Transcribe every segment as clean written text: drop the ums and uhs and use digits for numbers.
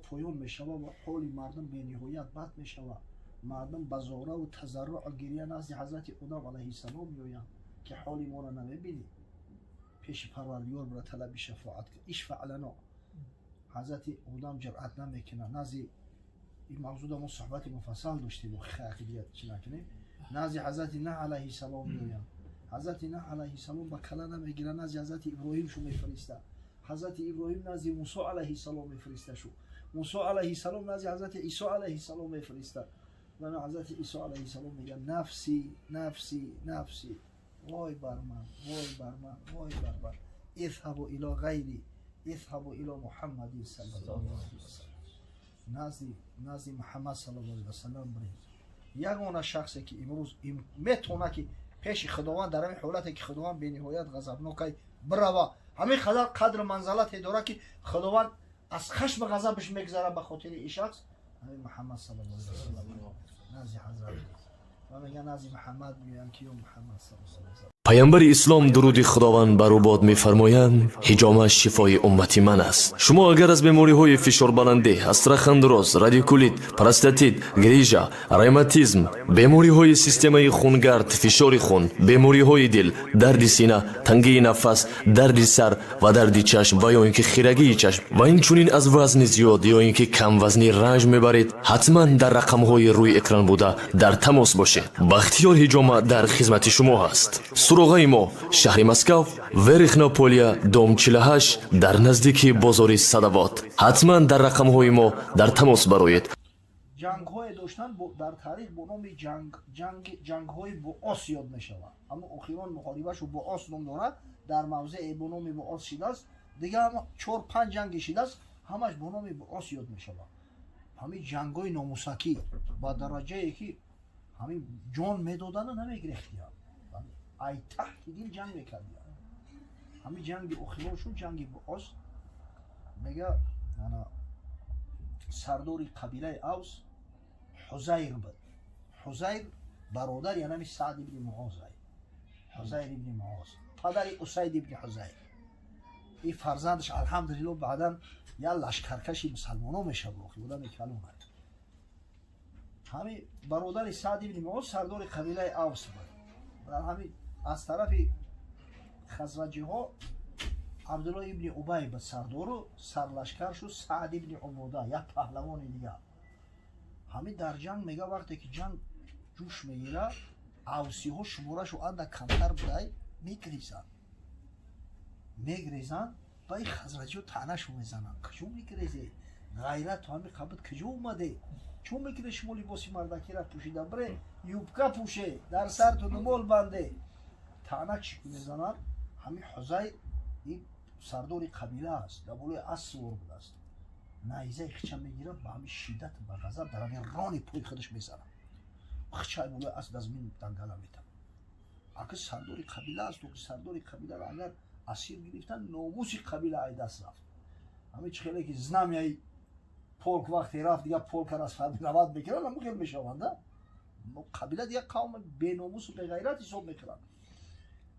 поён мешавад ва ҳоли мардум бениҳоят бад мешавад. Мардум ба зораву тазарруъ гирия назди ҳазрати Одам алайҳиссалом меоянд, ки ҳоли моро намебинӣ, пеши Парвардигор бира талаби шафоат кун, ишфаъ лано. Ҳазрати Одам ҷуръат намекунад. Назди ин мавзуда мо суҳбати муфассал доштем, охирият чӣ накунем. Назди ҳазрати Нӯҳ алайҳиссалом меоянд. Ҳазрати Нӯҳ алайҳиссалом ба кала намегирад, назди ҳазрати Иброҳим шу мефиристад. Ҳазрати Иброҳим назди Мусо алайҳиссалом мефириста шу. Мусо алайҳиссалом назди ҳазрати Исо алайҳиссалом мефиристад. Ва ҳазрати Исо алайҳиссалом мегӯяд: нафси, нафси, нафси, вой бар ман, вой бар ман, вой бар ман. Изҳабу ило ғайри, изҳабу ило Муҳаммадин саллаллоҳу алайҳи васаллам. Назди Муҳаммад саллаллоҳу алайҳи васаллам биред. Ягона шахсе ки имрӯз метавонад, ки пеши Худованд дар ҳамин ҳолате ки Худованд бениҳоят ғазабнокай бирава, ҳамин қадар қадру манзалате дорад, ки Худованд аз хашми ғазабаш мегзарад ба хотири ин шахс, ҳамин Муҳаммад саллаллоҳу алайҳи васаллам. Назди ҳазрат ва мегӯянд, назди Муҳаммад мегӯянд, ки ё Муҳаммад саллаллоҳу алайҳи васаллам. Паямбари ислом, дуруди Худованд бар ӯ бод, мефармоянд: ҳиҷома шифои уммати ман аст. Шумо агар аз бемориҳои фишорбаландӣ, остеохондроз, радикулит, простатит, грижа, ревматизм, бемориҳои системаи хунгард, фишори хун, бемориҳои дил, дарди сина, тангии нафас, дарди сар ва дарди чашм ва ё ин ки хирагии чашм ва инчунин аз вазни зиёд ё ин ки камвазнӣ ранҷ мебаред, ҳатман дар рақамҳои рӯи экран буда дар тамос бошед. Бахтиёр Ҳиҷома дар хизмати шумо ҳаст. Суроғаи мо: шаҳри Москав, Верхнее Поле, дом 48, дар наздики бозори Садовод. Ҳатман дар рақамҳои мо дар тамос бароед. Ҷангҳое доштанд дар таърих бо номи ҷангҳои Буос ёд мешавад. Аммо охирон муҳорибашу Буос ном дорад, дар мавзее бо номи Буос шидааст. Дигар ҳама чор панҷ ҷанге шидааст, ҳамаш бо номи Буос ёд мешавад. Ҳамин ҷангҳои номусакӣ ба дараҷае, ки ҳамин ҷон медодана намегирехтиянд, ай таҳти дил ҷанг мекардиянд. Ҳамин ҷанги охирон шуд, ҷанги Буос. Мега, ана сардори қабилаи Авс Ҳузайр буд. Ҳузайр бародари анами Саъд ибни Муоз ай. Ҳузайр ибни Муоз, падари Усайд ибни Ҳузайр. Ин фарзандаш, алҳамдулилло, баъдан як лашкаркаши мусалмоно мешавад, охи одаме калон. Ҳамин бародари Саъд ибни Муоз сардори қабилаи Авс буд. Дар ҳамин аз тарафи хазраҷиҳо Абдулло ибни Убай буд сардору, сарлашкар шуд Саъд ибни Убода, як паҳлавони дигар. Ҳамин дар ҷанг, мега, вақте ки ҷанг ҷӯш мегирад, авсиҳо шуморашу андак камтар будай, мегрезанд, мегрезанд ва ин хазраҷиҳо таънашу мезананд: куҷо мегрезе, ғайрату ҳамин қабд куҷо омаде, чун мекунед шумо либоси мардакира пӯшида, бире юбка пӯше, дар сарту румол банде. Таъна чӣ мезананд. Ҳамин Ҳузайр ин сардори қабила аст, дар болои асп сувор будааст, найзаи хича мегирад, ба ҳамин шиддат, ба ғазаб дар ҳамин рони пои худаш мезанад, хичаи болои асп дар замин дангала метавад. Ака сардори қабила аст, ки сардори қабиларо агар асир гирифтан, номуси қабила ай даст рафт. Ҳамин чӣ хеле ки знамяи полк вақте рафт, дигар полка расформировать мекунанд, ҳамин хел мешаванда. Қабила дигар қавми беномусу беғайрат ҳисоб мекунанд.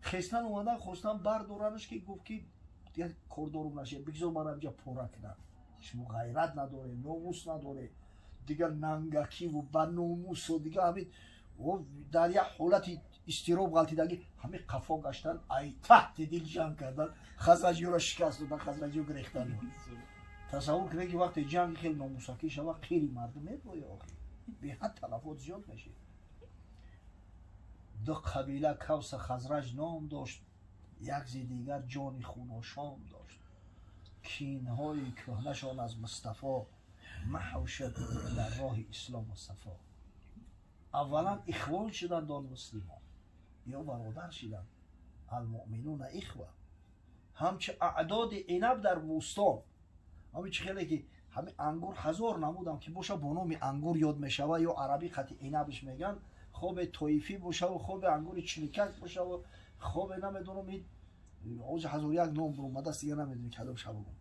Хестан омадан, хостан бардоранаш, ки гуфт, ки дигар кордорум нашед, бигзор мара инҷа пора кунанд. Шумо ғайрат надоре, номус надоре, дигар нангакиву ба номусу дигар ҳамин дар як ҳолати изтироб ғалтидагӣ ҳамин қафо гаштан, ай таҳти дил ҷанг кардан, хазраҷиёро шикаст додан, хазраҷиё гирехтан. Тасаввур кунед, ки вақте ҷанги хеле номусакӣ шава, қири мардум мебоя, охи беҳад талафот зиёд мешид. Ду қабила Кавса Хазраҷ ном дошт, як зи дигар ҷони хуношом дошт. Кинҳои кӯҳнашон аз Мустафо маҳв шуд дар роҳи ислому сафо. Аввалан ихвон шуданд он муслимон, ё бародар шиданд. Алмуъминуна ихва. Ҳамчи аъдоди инаб дар бӯстон, ҳамин чи хеле ки ҳамин ангур ҳазор намудам ки боша, бо номи ангур ёд мешава, ё арабӣ қати инабш меган, хобе тоифӣ бошаву, хобе ангури чиликак бошаву, хобе намедонам, ҳозир ҳазор як ном буромадааст, дигар намедонем кадом шабугум,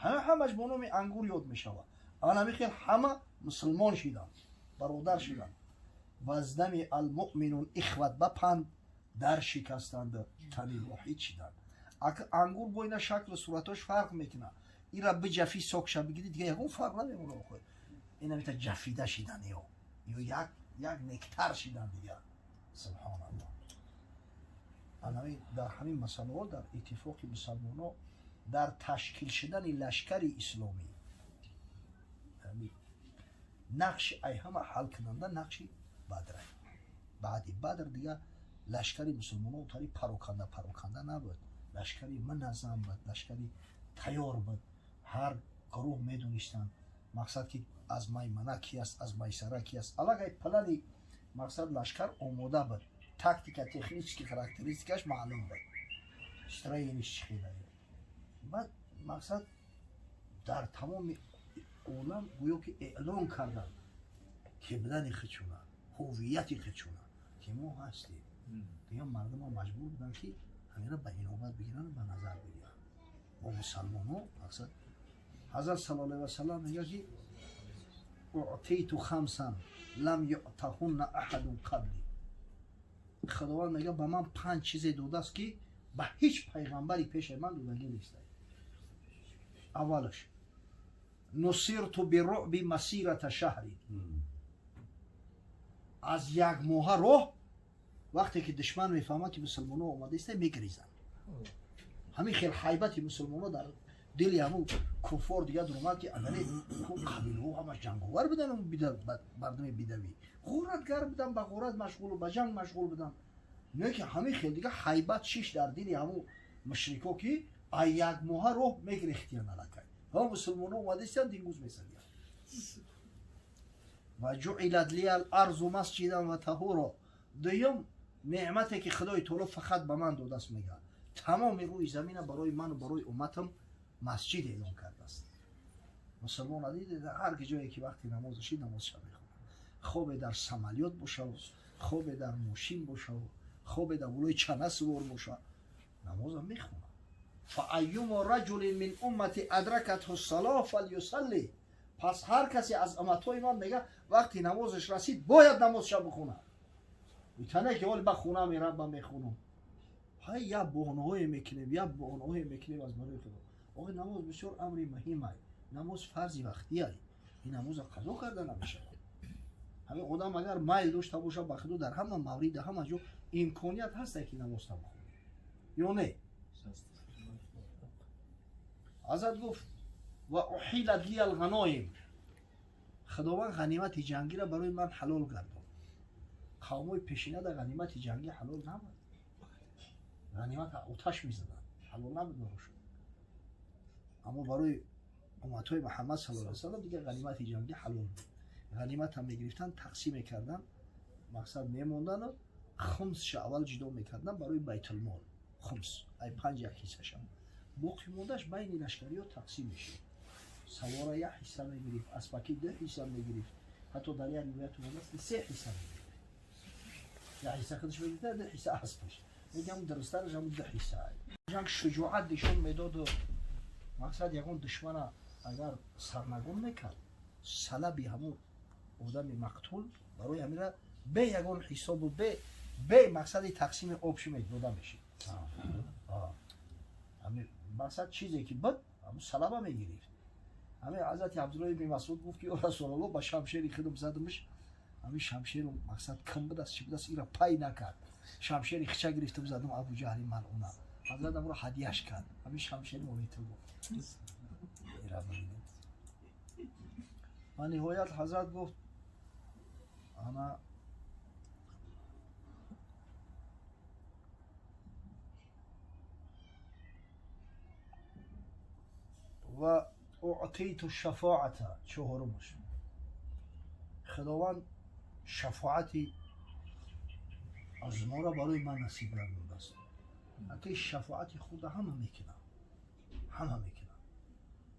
ҳамаш бо номи ангур ёд мешавад. Ана хел ҳама мусулмон шиданд, бародар шиданд. Ваздами алмуъминун ихват ба панд дар шикастанд, тани воҳид шиданд. Ангур бо ина шаклу суратош фарқ мекунад. ира биҷафӣ сокша бигирӣ, дига ягон фарқ намемона. Охир ина мета ҷафида шидан ё як нектар шидан дига. Субҳоналлоҳ. Анами дар ҳамин масъалаҳо дар иттифоқи мусалмонҳо дар ташкил шудани лашкари исломӣ нақши ай ҳама ҳалкунанда нақши Бадр. Баъди Бадр дига лашкари мусулмонҳо тари пароканда пароканда набуд, лашкари муназзам буд, лашкари тайёр буд. Ҳар гурӯҳ медонистанд мақсад ки аз маймана ки аст, аз майсара ки аст. Аллакай плани мақсад лашкар омода буд, тактика, технически характеристикаш маълум буд, строениш чӣ хела. Баъд мақсад дар тамоми олам гӯё ки эълон карданд ки будани худшона, ҳуввияти худшона, ки мо ҳастем. Дигар мардума маҷбур буданд ки ҳамира ба инобат бигиранд, ба назар бигиранд. Бо мусалмонҳо мақсад ҳазрат саллаллоҳу алайҳи васаллам мегӯяд ки уътиту хамсан лам юътаҳунна аҳадун қабли. Худованд мегӯяд ба ман 5 чизе додааст ки ба ҳеҷ пайғамбари пеши ман додагӣ нест. Аввалаш нусирту бируъби масирата шаҳри. Аз як моҳа роҳ вақте ки душман мефаҳмад ки мусулмонҳо омада иста, мегиризанд. Ҳамин хел ҳайбати мусулмонҳо дар дили ҳамун куффор дига дуромад ки агаре қабилаҳо ҳама ҷанговар буданд, мардуми бидавӣ ғуратгар буданд, ба ғурат машғулу ба ҷанг машғул буданд. Не ки ҳамин хел дига ҳайбат шиш дар дили ҳамун мушрико ки аз як моҳа роҳ мегирехтиянд аллакай. Ва мусулмонҳо омада истанд, дингуз месадиянд. Ва ҷуилат лия ал-арзу масҷидан ва таҳуро. Дуюм неъмате ки Худои Таоло фақат ба ман додааст, мегӯяд тамоми рӯи замина барои ману барои умматам масҷид эълон кардааст. Мусулмон адиде ҳар ҷое ки вақти намоз шид намозша мехонад, хобе дар самолёт бошад, хобе дар мошин бошад, хобе дар болои чана сувор бошад, намоза мехонад. فأيما رجل من أمتي أدركته الصلاة فليصلي. پس هر کسی از امتهای من میگه وقتی نمازش رسید باید نمازش بخونه. تنه که حال به خونه میرم من میخونم. های یا بهانه‌های میکنیم، یا بهانه‌های میکنیم از برای خدا. آقا نماز بسیار امری مهمه. نماز فرضی وقتیه. این نماز قضا کرده نمیشه. همین آدم اگر میل داشته باشه به خدا در همه مورد همه جا امکانیت هست که نماز بخونه. یا نه؟ حضرت گفت و احیلت لی الغنایم. خداوند غنیمت جنگی را برای من حلال گرداند. قومای پیشینه در غنیمت جنگی حلال نبود. غنیمت آتش میزدن، حلال نبود براشون. اما برای امتهای محمد صلی الله علیه و سلم دیگه غنیمت جنگی حلال بود. غنیمت هم میگرفتن تقسیم میکردن، مقصد میموندن و خمسش اول جدا میکردن برای بیت المال. خمس ای 5 یک حصه‌ش باقی موندش بین لشکری ها تقسیم میشه. سواره یک حصه میگرفت، اسپکی 2 حصه میگرفت، حتی در یک روایت اومده است 3 حصه میگرفت. یک حصه خودش میگرفت، 2 حصه اسبش. میگم درسترش هم 2 حصه. جنگ شجاعت نشون میداد و مقصد یگان دشمن اگر سرنگون میکرد، سلبی همون آدم مقتول برای همین به یگان حساب و به مقصد تقسیم آبش میداده میشه. همین مقصد چیزی که بود همون سلبه میگرفت. همین حضرت عبدالله بن مسعود گفت که یا رسول الله با شمشیر خودم زدمش، همین شمشیر مقصد کم بود است چی بود است ایرا پای نکرد. شمشیر خچه گرفتم زدم ابو جهل ملعونه. حضرت امرو هدیهش کرد. همین شمشیر مولیت گفت. ایرا ببینید. و نهایت حضرت گفت انا و اعطیت الشفاعت. چهارمش خداوند شفاعتی از ما را برای من نصیب گردانده است. حتی شفاعت خود همه میکنه، همه میکنه.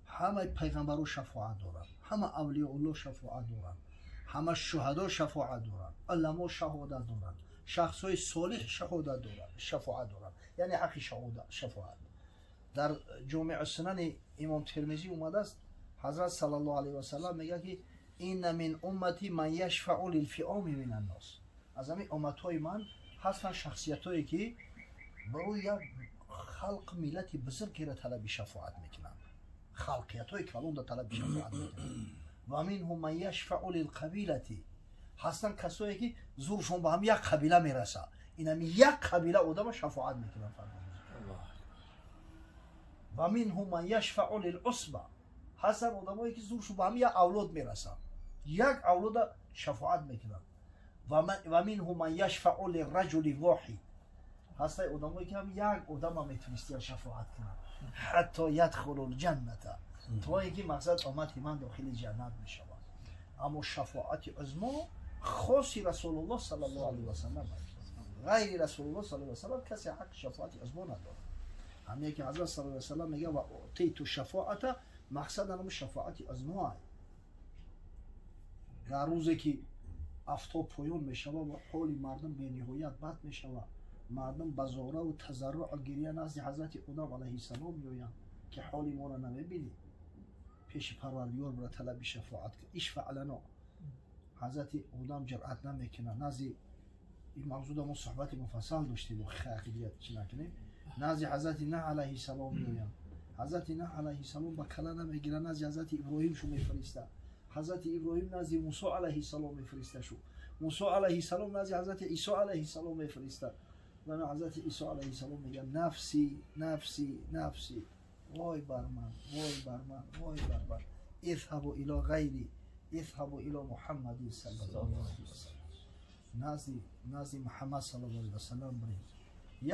همه پیغمبرها شفاعت دارند، همه اولیاء الله شفاعت دارند، همه شهدا شفاعت دارند، علما شهادت دارند، شخصهای صالح شهادت دارند، شفاعت دارند، یعنی حق شفاعت. در جامع سنن امام ترمذی اومده است حضرت صلی الله علیه و سلم میگه که این من امتی من یشفع للفئام من الناس. از همین امتهای من هستن شخصیتایی که برای یک خلق ملت بزرگی را طلب شفاعت میکنن. Халқиятҳои калонда талаби шафоат мекунад. Ва минҳум ман яшфаъу лилқабилати, ҳастанд касое ки зуршон ба ҳам як қабила мераса, инами як қабила одама шафоат мекунанд. Ва минҳум ман яшфаъу лилусба, ҳастанд одамое ки зуршон ба ҳам як авлод мераса, як авлода шафоат мекунанд. Ва минҳум ман яшфаъу лираҷули воҳид, ҳастанд одамое ки ҳам як одама метунистиян шафоат кунанд, ҳатто ядхулу лҷанната, то ин ки мақсад омати ман дохили ҷаннат мешавад. Аммо шафоати узмо хоси Расулуллоҳ саллаллоҳу алайҳи васаллам аст. Ғайри Расулуллоҳ саллаллоҳу алайҳи васаллам касе ҳаққи шафоати узмо надорад. Ҳамие ки ҳазрат саллаллоҳу алайҳи васаллам мегӯяд ва утиту шафоата, мақсад анам шафоати узмо аст. Дар рӯзе ки афтоб поён мешавад ва ҳоли мардум бениҳоят бад мешавад, мардум ба зораву тазарруъ гирия назди ҳазрати Одам алайҳиссалом меоянд, ки ҳоли моро намебинӣ, пеши Парвардигор бира талаби шафоат кун, ишфаъ лано. Ҳазрати Одам ҷуръат намекунад. Назди ин мавзуда мо суҳбати муфассал доштем, хақидият чӣ накунем. Назди ҳазрати Наҳ алайҳиссалом меоянд, ҳазрати Наҳ алайҳиссалом ба кала намегирад, назди ҳазрати Иброҳим шу мефириста, ҳазрати Иброҳим назди Мусо алайҳиссалом мефириста шу, Мусо алайҳиссалом назди ҳазрати Исо алайҳиссалом мефириста. Ва ҳазрати Исо алайҳиссалом мегӯяд: нафси, нафси, нафси, вой бар ман, вой бар ман, вой бар ман, изҳабу ило ғайри, изҳабу ило Муҳаммадин саллаллоҳу алайҳи васаллам, назди Муҳаммад саллаллоҳу алайҳи васаллам бирем.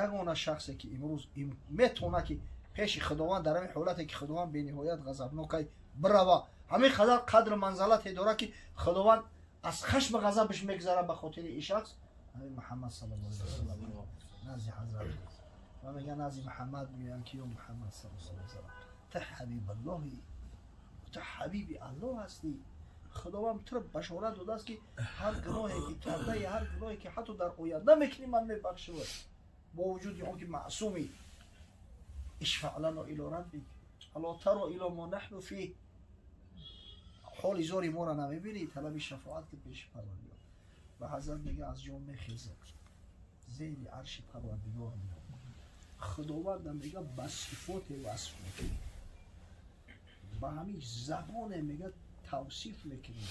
Ягона шахсе ки имрӯз метавонад ки пеши Худованд дар ҳамин ҳолате ки Худованд бениҳоят ғазабнокай бирава, ҳамин қадар қадру манзалате дорад ки Худованд аз хашми ғазабаш мегзарад ба хотири ин шахс, ҳамин Муҳаммад саллаллоҳу алайҳи васаллам. Назди ҳазрат ва мегӯяд, назди Муҳаммад мегӯянд ки ё Муҳаммад саллаллоҳу алайҳи васаллам, ту ҳабибаллоҳи, ту ҳабиби Аллоҳ ҳастӣ, Худованд туро башорат додааст ки ҳар гуноҳе ки кардаи, ҳар гуноҳе ки ҳатто дар оянда мекунӣ, ман мебахшам, бо вуҷуди он ки маъсумӣ. Ишфаъ лано ило раббик, ало таро ило мо наҳну фих, ҳоли зори моро намебинӣ, талаби шафоат ки пеши Парвардигор. Ва ҳазрат мега аз ҷон мехезад, зери арши Парвардигор меояд, Худованда мега ба сифоте васф мекунӣ, ба ҳамин забоне мега тавсиф мекунӣ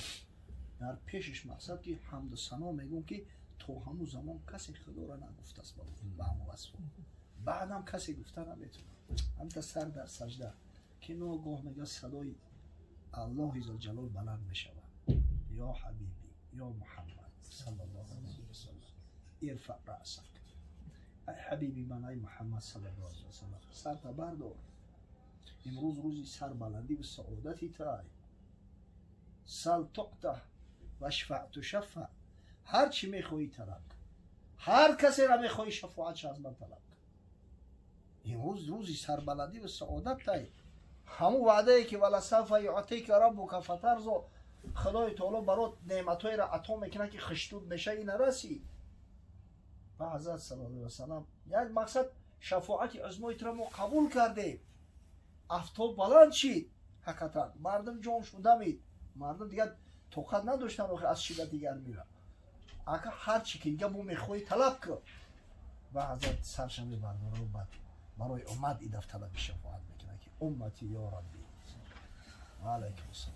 дар пешиш, мақсад ки ҳамду сано мегӯм ки то ҳамун замон касе Худоро нагуфтааст ба ҳамун васфо, баъдам касе гуфта наметавонад. Ҳамта сар дар сажда ки ногоҳ мега садои Аллоҳи зулҷалол баланд мешавад: ё ҳабибӣ, ё Муҳаммад саллаллоҳу алайҳи васаллам, ирфаъ раъсак, ай ҳабиби ман, ай Муҳаммад саллаллоҳу алайҳи васаллам, сарта бардор, имрӯз рӯзи сарбаландиву саодати тай, сал туъта вашфаъ тушаффаъ, ҳар чӣ мехоҳӣ талаб кун, ҳар касеро мехоҳӣ шафоатша аз ман талаб кун, имрӯз рӯзи сарбаландиву саодат тай. Ҳамун ваъдае ки валасавфа юътика раббука фатарзо, Худои таоло барот неъматҳоеро ато мекунад ки хиштуд меша, ина расид. Ва ҳазрат саллаллоҳу алайҳи васаллам як мақсад шафоати узмои туро мо қабул кардем. Афтоб баланд шид, ҳақиқатан мардум ҷон шудамид, мардум дигар тоқат надоштанд охир аз шиддати гармира. Ака ҳар чӣ ки дига мо мехоҳӣ талаб кун. Ва ҳазрат сарша мебардорад, баъд барои уммат идаф талаби шафоат мекунад ки уммати, ё Рабби. Ва алайкум ассалом.